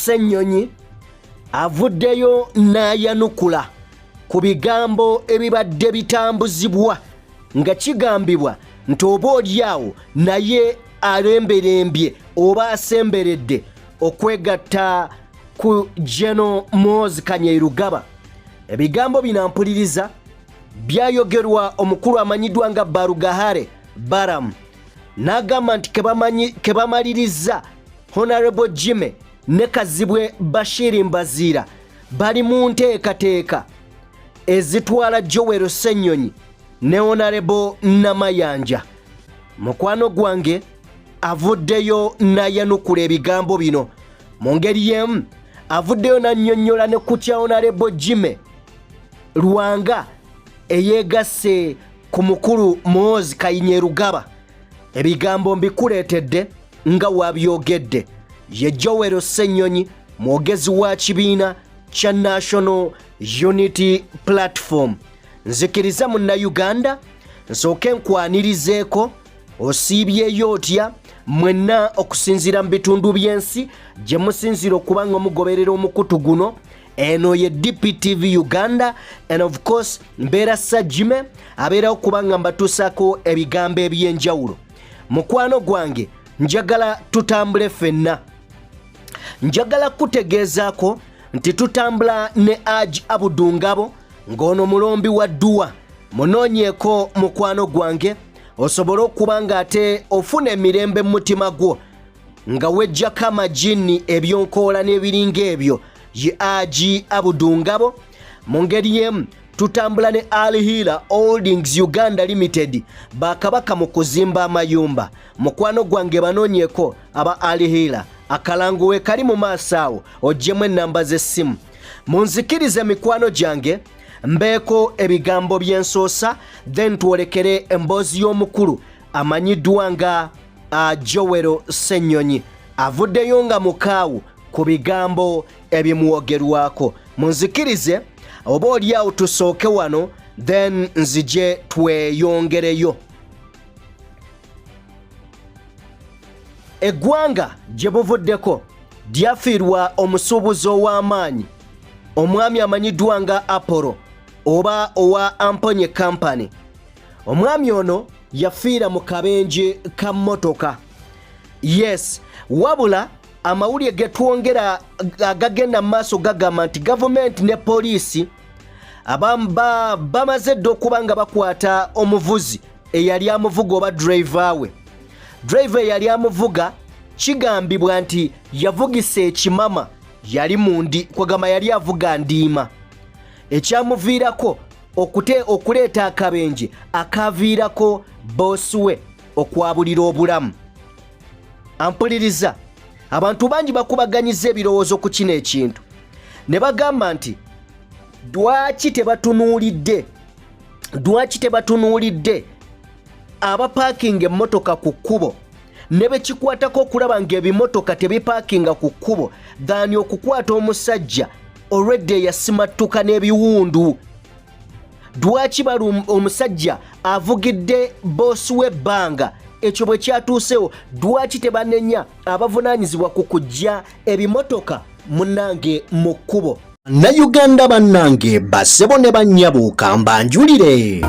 Ssennyonyi avuddeyo n'ayanukula ku bigambo ebibadde bitambuzibwa nga kigambibwa nti oba olyawo naye alemberembye oba asemberedde okwegatta ku General Muhoozi Kainerugaba. Ebigambo bino mpuliriza byayogerwa omukulu amanyiddwa nga Barugahare Balaam, n'agamba nti kebamaliriza Honorable Jimmy ne Kazibwe Bashir Mbaziira bali mu nteekateeka ezitwala Joel Ssennyonyi ne Honorable Namayanja. Mukwano gwange avuddeyo n'ayanukula ebigambo bino. Mu ngeri y'emu avuddeyo n'annyonnyola ne ku kya Honorable Jimmy Lwanga eyeegasse ku mukulu Muhoozi Kainerugaba. Ebigambo mbikuleetedde nga wabyogedde. Ye Joel Ssennyonyi, mwogezi wa kibiina kya National Unity Platform. Nzikiriza munnayuganda nsooke nkwanirizeeko, osiibyeyo otya mwenna okusinziira mu bitundu by'ensi gye musinziira okuba nga mugoberera omukutu guno? Eno ye DPTV Uganda and of course mbeera Sajime abeerawo kuba nga mbatuusaako ebigambo eby'enjawulo. Mukwano gwange, njagala tutambule ffenna. Njagala kutegeezaako nti tutambula ne Haji Abudungabo, ng'ono mulombi wa dduwa. Munoonyeeko mukwano gwange osobole okuba ng'ate ofuna emirembe mu mutima gwo nga wejjako amajinni, ebyonkoola n'ebiringa ebyo. Ye Haji Abudungabo. Mu ngeri y'emu tutambula ne Al Hila Holdings Uganda Limited, bakabaka mu kuzimba amayumba. Mukwano gwange, banoonyeko aba Al Hila, akalango we kali mu maaso awo, oggyemu ennamba z'essimu. Munzikirize mikwano gyange mbeeko ebigambo by'ensoosa, then twolekere emboozi y'omukulu amanyiddwa nga Joel Ssennyonyi, avuddeyo nga mukaawu ku bigambo ebimwogerwako. Munzikirize oba oliawo tusooke wano, then nzije tweyongereyo. Eggwanga gye buvuddeko lyafiirwa omusuubuzi ow'amaanyi, omwami amanyiddwa nga Apollo oba owa Amponye Company. Omwami ono yafiira mu kabenje ka mmotoka. Yes, wabula amawulire getwongera agagenda mu maaso gagamba nti gavumenti ne poliisi bamaze dda okuba nga bakwata omuvuzi eyali amuvuga oba driver we. Driver eyali amuvuga kigambibwa nti yavugisa ekimama, yali mundi kwegamba yali avuga ndiima, ekyamuviirako okuleeta akabenje akaviirako boosi we okwabulira obulamu. Ampuliriza, abantu bangi bakubaganyiza ebirowoozo ku kino ekintu ne bagamba nti lwaki tebatunuulidde abapaakinga emmotoka ku kkubo ne bekikwatako okulaba ng'ebimotoka tebipaakinga ku kkubo, than okukwata omusajja olwedde eyasimattuka n'ebiwundu? Lwaki bali omusajja avugidde boosi w'ebbanga? Ekyo bwe kyatuusewo, lwaki tebanenya abavunaanyizibwa ku kujja ebimotoka munnange mu kkubo? Bannayuganda bannange, basebo ne bannyabo, kambanjulire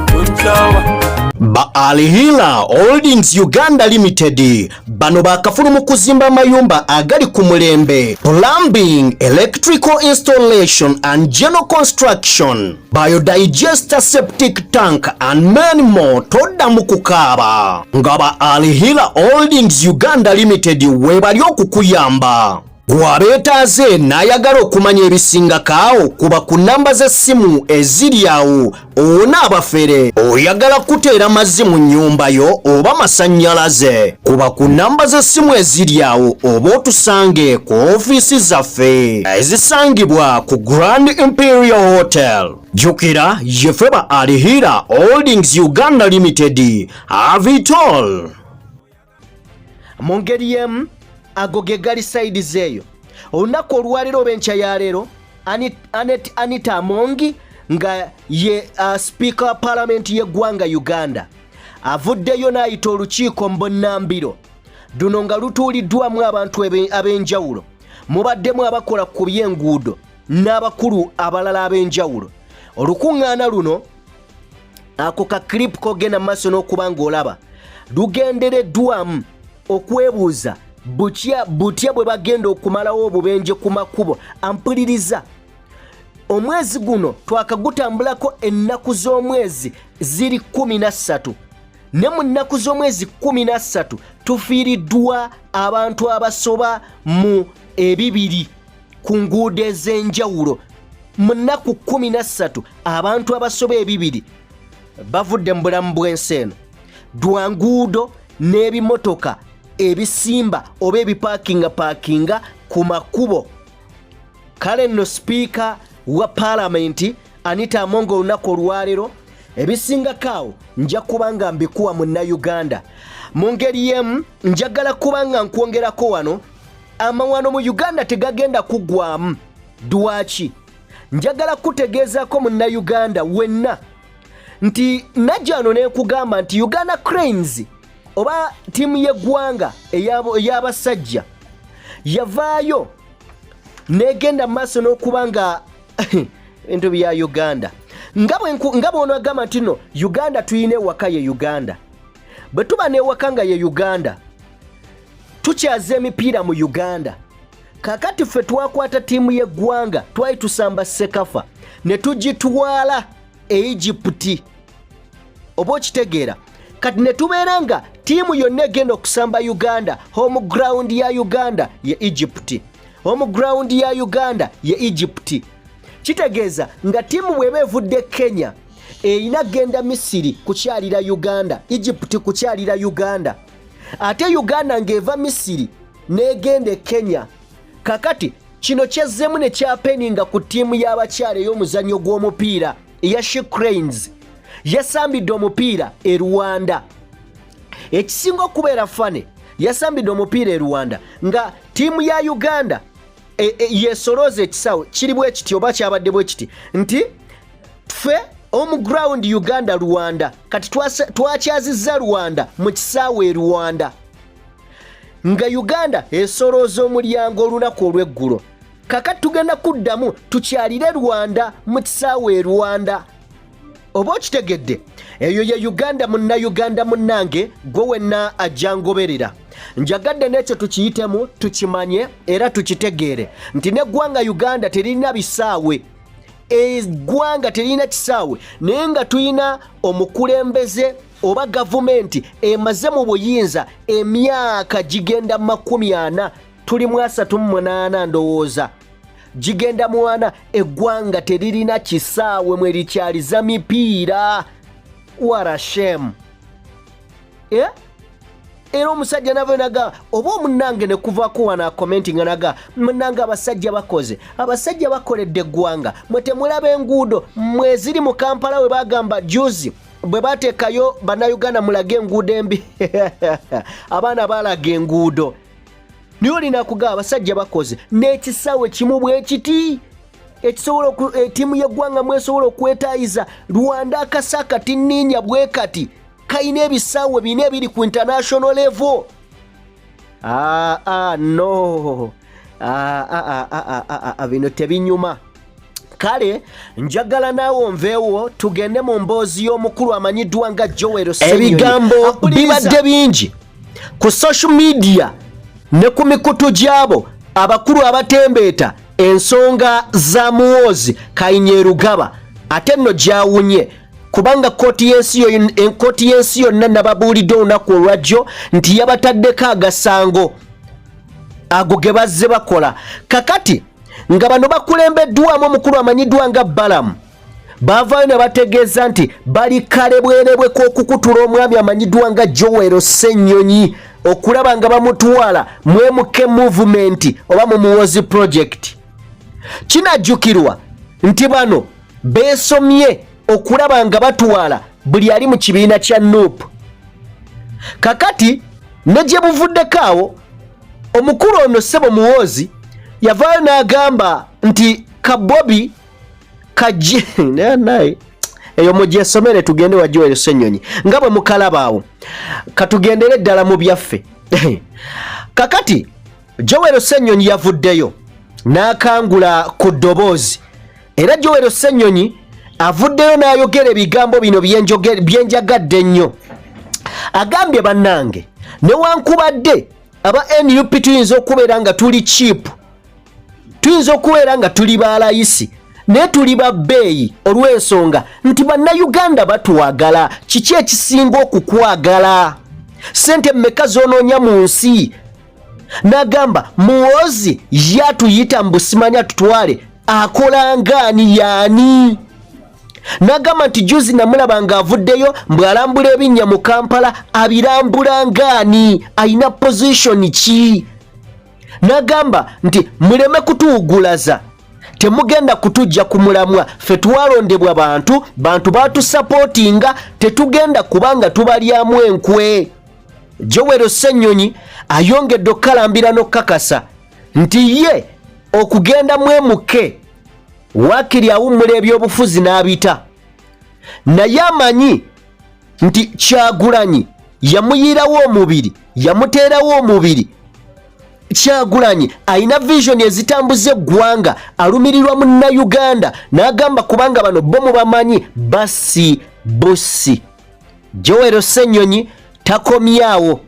ba Alhila Holdings Uganda Limited. Bano bakafulu mu kuzimba amayumba agali ku mulembe, plumbing, electrical installation and general construction, biodigester, septic tank and many more. Toddamu kukaaba nga ba Alhila Holdings Uganda Limited weebali okukuyamba. Gwabeetaaze n'ayagala okumanya ebisingako awo, kuba ku nnamba z'essimu eziri awo owona abafere. Oyagala kuteera mazzi mu nnyumba yo oba masannyalaze, kuba ku nnamba z'essimu eziri awo oba otusange ku ofiisi zaffe ezisangibwa ku Grand Imperial Hotel. Jjukira yefe ba Alhira Holdings Uganda Limited, avitol. Mu ngeri y'emu, ago ge gali side eyo. Olunaku olwaleero oba enkya ya leero, Anet Anita Amongi nga ye sipiika wa paalamenti y'eggwanga Uganda avuddeyo n'ayita olukiiko mbonnambiro luno nga lutuuliddwamu abantu ab'enjawulo. Mubaddemu abakola ku by'enguudo n'abakulu abalala ab'enjawulo. Olukuŋŋaana luno, ako ka clip kogenda mu maaso n'okuba ng'olaba, lugendereddwamu okwebuuza butya butya bwe bagenda okumalawo obubenje ku makubo. Ampuliriza, omwezi guno twakagutambulako, ennaku z'omwezi ziri 13, ne mu nnaku z'omwezi 13 tufiiriddwa abantu abasoba mu 200 ku nguudo ez'enjawulo. Mu nnaku 13 abantu abasoba 200 bavudde mu bulamu bw'ensi eno lwa nguudo n'ebimotoka ebisimba oba ebipaakinga paakinga ku makubo. Kale nno, sipiika wa paalamenti Anita Among, olunaku olwaleero ebisingako awo nja kuba nga mbikuwa munnayuganda. Mu ngeri y'emu njagala kuba nga nkwongerako wano, amawano mu Uganda tegagenda kuggwamu. Lwaki? Njagala kutegeezaako munnayuganda wenna nti najjano nenkugamba nti Uganda Cranes oba ttiimu y'eggwanga ey'abasajja yavaayo negenda mu maaso n'okuba nga ebintu bya Uganda nga bw'onoagamba nti no Uganda tuyina ewaka ye Uganda. Bwe tuba n'ewaka nga ye Uganda, tukyaza emipiira mu Uganda. Kakati ffe twakwata ttiimu y'eggwanga, twali tusamba CECAFA, ne tugitwala e Egypt, oba okitegeera? Kati ne tubeera nga ttiimu yonna egenda okusamba Uganda, home ground ya Uganda ye Egypt, home ground ya Uganda ye Egypt. Kitegeeza nga ttiimu bw'eba evudde Kenya, erina genda Misiri kukyalira Uganda, Egypt kukyalira Uganda, ate Uganda ng'eva Misiri n'egenda e Kenya. Kakati kino kyazzeemu ne kyapeninga ku ttiimu y'abakyala ey'omuzannyo gw'omupiira eya She Cranes, yasambidde omupiira e Rwanda. Ekisinga okubeera funny, yasambidde omupiira e Rwanda nga ttiimu ya Uganda yesolooza ekisaawe. Kiri bwe kiti oba kyabadde bwe kiti nti ffe home ground Uganda, Rwanda. Kati twakyazizza Rwanda mu kisaawe e Rwanda, nga Uganda esolooza omulyango olunaku olw'eggulo. Kakati tugenda kuddamu tukyalire Rwanda mu kisaawe e Rwanda, oba okitegedde? Eyo ye Uganda. Munnayuganda munnange, gwe wenna ajja ngoberera, njagadde n'ekyo tukiyitemu, tukimanye era tukitegeere nti n'eggwanga Uganda teririna bisaawe, eggwanga teririna kisaawe, naye nga tulina omukulembeze oba gavumenti emaze mu buyinza emyaka gigenda 40, tuli mu 38 ndowooza, gigenda mwana, eggwanga teririna kisaawe mwe likyaliza mipiira. What a shame, yeah? Era omusajja nava naga oba omunange nekuvako wano akomenti nga naga, "Munange, abasajja bakoze, abasajja bakoledde eggwanga. Mwe temulaba enguudo mweziri mu Kampala?" We bagamba juzi bwe bateekayo, "Bannayuganda, mulage enguudo embi," abaana balaga enguudo. Naye olina kugaba, abasajja bakoze n'ekisaawe kimu bwe kiti ekisobola ettiimu y'eggwanga mwesobola okwetaayiza. Rwanda akasaka tinniinya bwe kati kalina ebisaawe bina ebiri ku international level. Ah, ah, no, ah, ah, ah, ah, ah, ah, bino tebinyuma. Kale njagala naawe onveewo tugende mu mboozi y'omukulu amanyiddwa nga Joel. Ebigambo bibadde bingi ku social media ne ku mikutu gy'abo abakulu abatembeeta ensonga za Muhoozi Kainerugaba. Ate nno gyawunye kubanga kooti y'ensi yonna nababuulidde olunaku olwajjo nti yabataddeko agasango ago ge bazze bakola. Kakati nga bano bakulembeddwamu omukulu amanyiddwa nga Balamu, baavaayo ne bategeeza nti bali kalebwerebwe k'okukutula omwami amanyiddwa nga Joel Ssennyonyi okulaba nga bamutwala mu MK Movement oba mu Muhoozi Project. Kinajjukirwa nti bano beesomye okulaba nga batwala buli ali mu kibiina kya NUP. Kakati ne gye buvuddeko awo, omukulu ono ssebo Muhoozi yavaayo n'agamba nti kabobi kajje naye eyo mugyesomere. Tugende wa Joel Ssenyonyi nga bwe mukalaba awo, katugendere ddala mu byaffe. Kakati Joel Ssenyonyi yavuddeyo n'akangula ku ddoboozi, era Joel Ssenyonyi avuddeyo n'ayogera ebigambo bino byenjagadde ennyo. Agambye, bannange, newankubadde aba NUP tuyinza okubeera nga tuli cheap, tuyinza okubeera nga tuli balayisi, naye tuli babbeeyi olw'ensonga nti Bannayuganda batwagala. Kiki ekisinga okukwagala? Sente mmeka z'onoonya mu nsi? N'agamba Muwozi yatuyita mbu simanya tutwale akola ngaani yaani. N'agamba nti juzi namulaba ng'avuddeyo mbw'alambula ebinnya mu Kampala, abirambula ngaani? Ayina position ki? N'agamba nti muleme kutuwugulaza, temugenda kutujja ku mulamwa. Ffe twalondebwa bantu, bantu batusapootinga, tetugenda kubanga tubalyamu enkwe. Joel Ssenyonyi ayongedde okukalambira n'okukakasa nti ye okugenda mwemuke waakiri awummula ebyobufuzi n'abita, naye amanyi nti Kyagulanyi yamuyiirawo omubiri, yamuteerawo omubiri. Kyagulanyi alina vision ezitambuza eggwanga, alumirirwa Munnayuganda. N'agamba kubanga bano bo mubamanyi basi busi. Joel Ssenyonyi takomyawo,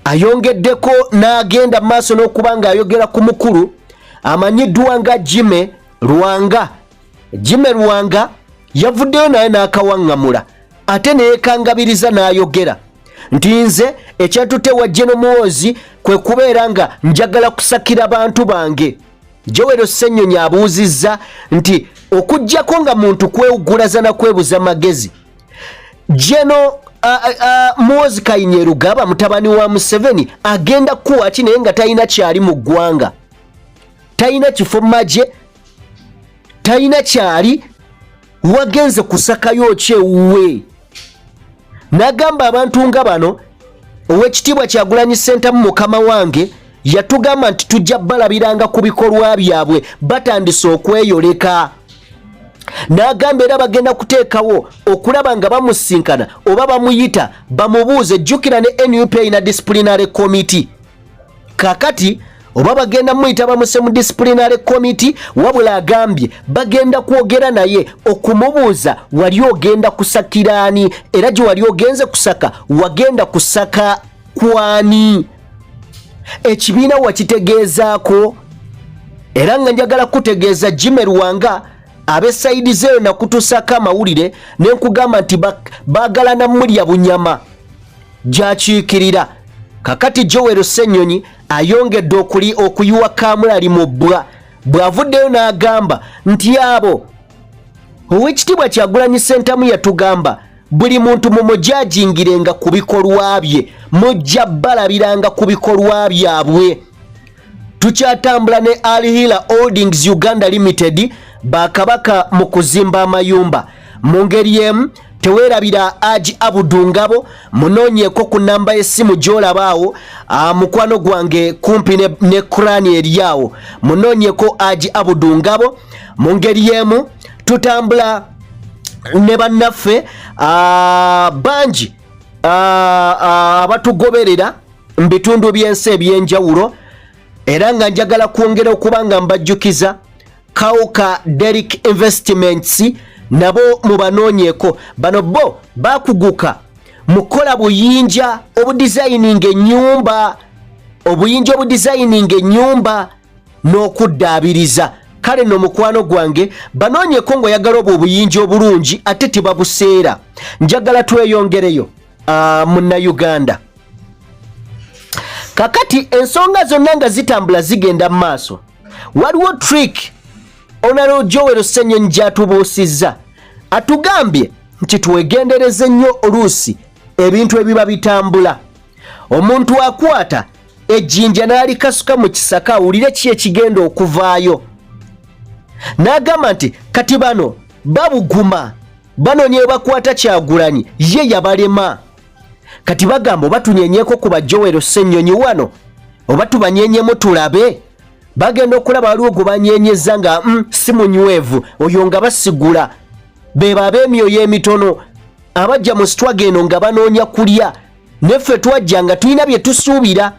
ayongeddeko n'agenda maaso n'okuba ng'ayogera ku mukulu amanyiddwa nga Jime Lwanga. Jime Lwanga yavuddeyo naye n'akawaŋŋamula ate neyeekangabiriza n'ayogera nti nze ekyatutte wa Jeno Muwozi kwe kubeera nga njagala kusakira bantu bange. Joel Ssenyonyi abuuzizza nti okuggyako nga muntu kwewugulaza na kwebuza magezi, Jeno Muwozi Kainerugaba mutabani wa Museveni agenda kukuwa ki naye nga talina kyali mu ggwanga, talina kifo magye, talina kyali, wagenze kusakayo ki ewuwe? N'agamba abantu nga bano, Owekitiibwa Kyagulanyi Ssentamu mukama wange yatugamba nti tujja balabiranga ku bikolwa byabwe, batandise okweyoleka. N'agamba era bagenda kuteekawo okulaba nga bamusinkana oba bamuyita bamubuuze. Jjukira ne NUP erina disciplinary committee, kakati oba bagenda muyita bamuse mu disciplinary committee. Wabula agambye bagenda kwogera naye okumubuuza, wali ogenda kusakiraani era gye wali ogenze kusaka, wagenda kusaka kwani? Ekibiina wakitegeezaako? Era nga njagala kutegeeza Jime Lwanga ab'esayidi zeeyo nakutuusako amawulire ne nkugamba nti baagala namulya bunyama gyakiikirira. Kakati Joel Ssenyonyi ayongedde okuli okuyiwa kamulali mu bbwa bw'avuddeyo n'agamba nti abo Owekitiibwa Kyagulanyi Ssentamu yatugamba buli muntu mumujajingirenga ku bikolwa bye, mujja balabiranga ku bikolwa byabwe. Tukyatambula ne Al Hila Holdings Uganda Limited, bakabaka mu kuzimba amayumba. Mu ngeri emu teweerabira Aji Abudu Ngabo, munoonyeeko ku namba y'essimu gy'olaba awo, mukwano gwange kumpi ne Kurani eri awo, munoonyeko Aji Abudu Ngabo. Mu ngeri y'emu tutambula ne bannaffe bangi abatugoberera mu bitundu by'ensi ebyenjawulo, era nga njagala kwongera okuba nga mbajjukiza Kauka Derrick Investments, nabo mubanoonyeeko. Bano bo bakuguka mu kukola buyinja obudizayininga ennyumba, obuyinja obudizayininga ennyumba n'okuddaabiriza. Kale no mukwano gwange banoonyeko ng'oyagala obwo obuyinja obulungi ate tebabuseera. Njagala tweyongereyo Munnayuganda. Kakati ensonga zonna nga zitambula zigenda mu maaso, waliwo trick Honorable Joel Ssenyonyi gy'atubuusizza. Atugambye nti twegendereze nnyo, oluusi ebintu ebiba bitambula, omuntu akwata ejjinja n'alikasuka mu kisaka awulire ki ekigenda okuvaayo. N'agamba nti kati bano babuguma banoonya bakwata Kyagulanyi, ye yabalema. Kati bagamba oba tunyenyeko ku ba Joel Ssenyonyi wano oba tubanyenyemu tulabe. Bagenda okulaba waliwo gwe banyenyeza nga si munywevu oyo, nga basigula beba ab'emyoyo emitono abajja mu sitwaga eno nga banoonya kulya. Neffe twajja nga tulina bye tusuubira.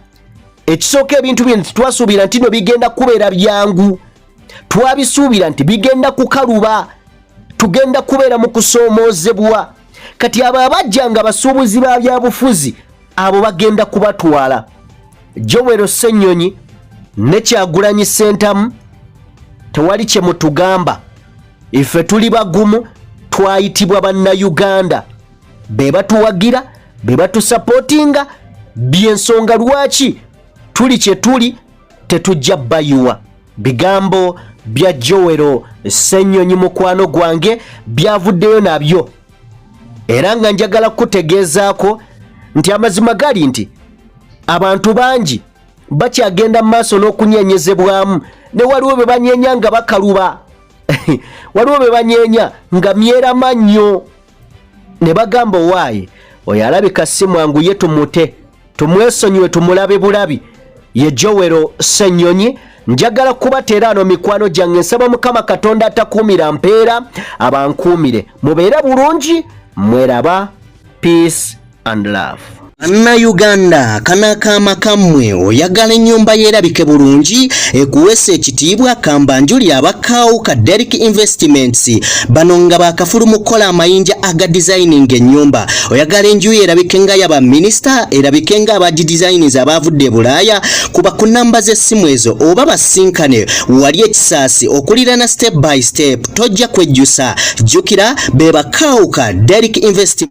Ekisooka, ebintu bino tetwasuubira nti no bigenda kubeera byangu. Twabisuubira nti bigenda kukaluba, tugenda kubeera mu kusoomoozebwa. Kati abo abajja nga basuubuzi ba byabufuzi, abo bagenda kubatwala. Joel Ssennyonyi ne Kyagulanyi Ssentamu, tewali kye mutugamba. Ife tuli bagumu. Twayitibwa Bannayuganda, be batuwagira, be batusupportinga. Byensonga lwaki tuli kye tuli. Tetujja bayiwa. Bigambo bya Joel Ssennyonyi, mukwano gwange, byavuddeyo nabyo. Era nga njagala kutegeezaako nti amazima gali nti abantu bangi bakyagenda mu maaso n'okunyenyezebwamu, ne waliwo bwe banyenya nga bakaluba, waliwo bwe banyenya nga myerama nnyo, ne bagamba, "Owaaye, oyo alabika si mwangu, ye tumute, tumwesonyiwe, tumulabe bulabi." Ye Joel Ssennyonyi. Njagala kubateera ano, mikwano gyange. Nsaba Mukama Katonda atakuumira mpeera abankuumire, mubeere bulungi, mweraba. Peace and love. Bannayuganda, kano akaama kammwe. Oyagala ennyumba yeerabike bulungi, ekuweesa ekitiibwa? Kambanjuli abakaawu ka Derrick Investments. Bano nga bakafulu mu kukola amayinja aga designing ennyumba. Oyagala enju yo erabike nga yaba minisita, erabike nga abagidesigninze abaavudde e Bulaaya? Kuba ku namba z'essimu ezo oba basinkane wali ekisaasi okulirana Step by Step. Tojja kwejjusa. Jjukira be bakaawu ka Derrick Investments.